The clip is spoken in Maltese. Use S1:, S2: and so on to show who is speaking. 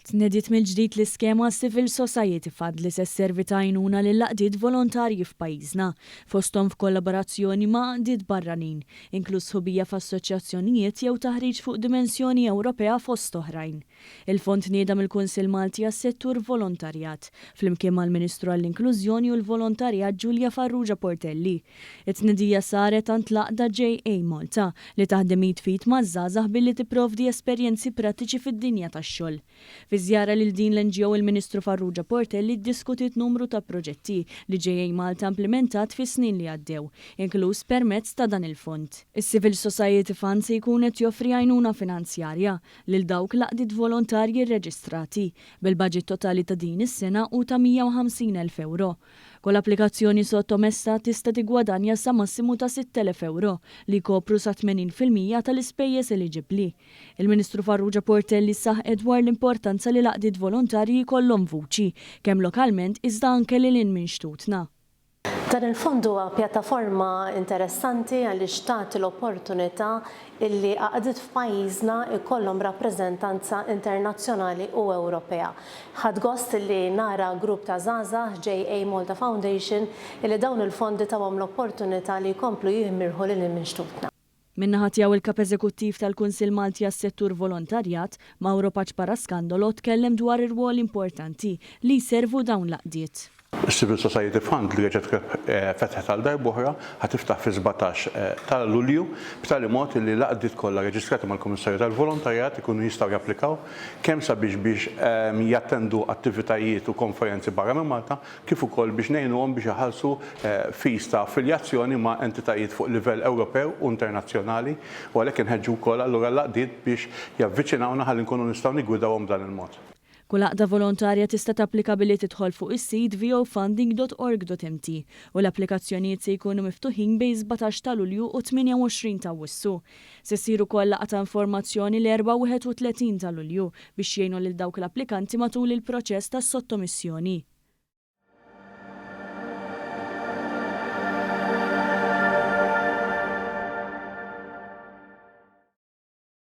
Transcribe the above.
S1: Tnediet mill-ġdid l-iskema Civil Society Fund li se sservi ta' għajnuna lill-għaqdiet volontarji f'pajjiżna, fosthom f'kollaborazzjoni ma' għaqdiet barranin, inkluż sħubija f'assoċjazzjonijiet jew taħriġ fuq dimensjoni Ewropea fost oħrajn. Il-fond tnieda mill-Kunsill Malti għas-Settur Volontarjat, flimkien mal-Ministru għall-Inklużjoni u l-Volontarjat Julia Farrugia Portelli. It-tnedija saret għand l-għaqda JA Malta, li taħdem id f'id maż-żgħażagħ billi tipprovdi esperjenzi prattiċi fid-dinja tax-xogħol. Fi żjara lil din l-NGO il-Ministru Farrugia Portelli ddiskutiet numru ta' proġetti li JA Malta implimentat fis-snin li għaddew, inkluż permezz ta' dan il-fond. Is-Civil Society Fund se jkun qed joffri għajnuna finanzjarja lil dawk l-għaqdiet volontarji rreġistrati, bil-baġit totali ta' din is-sena hu ta' 150,000 ewro. Kull applikazzjoni sottomessa tista' tiggwadanja sa massimu ta' 6,000 ewro, li jkopru sa 80% tal-ispejjeż eliġibbli. Il-Ministru Farrugia Portelli saħqet dwar l-importanza li l-għaqdiet volontarji jkollhom vuċi, kemm lokalment iżda anke lil hinn minn xtutna.
S2: Dan il-fond huwa pjattaforma interessanti għaliex tagħti l-opportunità illi għaqdiet f'pajjiżna jkollhom rappreżentanza internazzjonali u Ewropea. Ħadt gost illi nara grupp ta' żgħażagħ, JA Malta Foundation, illi dawn il-fondi tawhom l-opportunità li jkomplu jimirħu lil hinn minn xtutna.
S1: Min-naħa tiegħu il-Kap Eżekuttiv tal-Kunsill Malti għas-Settur Volontarjat, Mauro Pace Parascandolo tkellem dwar ir-rwol importanti li jservu dawn l-għaqdiet.
S3: Is-Civil Society Fund li reġgħet fetħet għal darb'oħra ħa tiftaħ fis-17 ta' Lulju b'tali mod li l-għaqdiet kollha reġistrati mal-Kummissarju tal-Volontarjat ikunu jistgħu japplikaw kemm sabiex biex jattendu attivitajiet u konferenzi barra minn Malta kif ukoll biex ngħinuhom biex iħallsu fees ta' affiljazzjoni ma' entitajiet fuq livell Ewropew u internazzjonali u għalhekk inħeġġu wkoll allura l-għaqdiet biex javviċinawna ħalli nkunu nistgħu niggwidawhom b'dan il-mod.
S1: Kull għaqda volontarja tista' tapplika billi tidħol fuq is-sit vofunding.org.mt u l-applikazzjonijiet se jkunu miftuħin bejn 17 ta' Lulju u 28 ta' Awwissu. Se ssir ukoll laqgħa ta' informazzjoni l-Erbgħa 31 ta' Lulju biex jgħinu lil dawk l-applikanti matul il-proċess tas-sottomissjoni.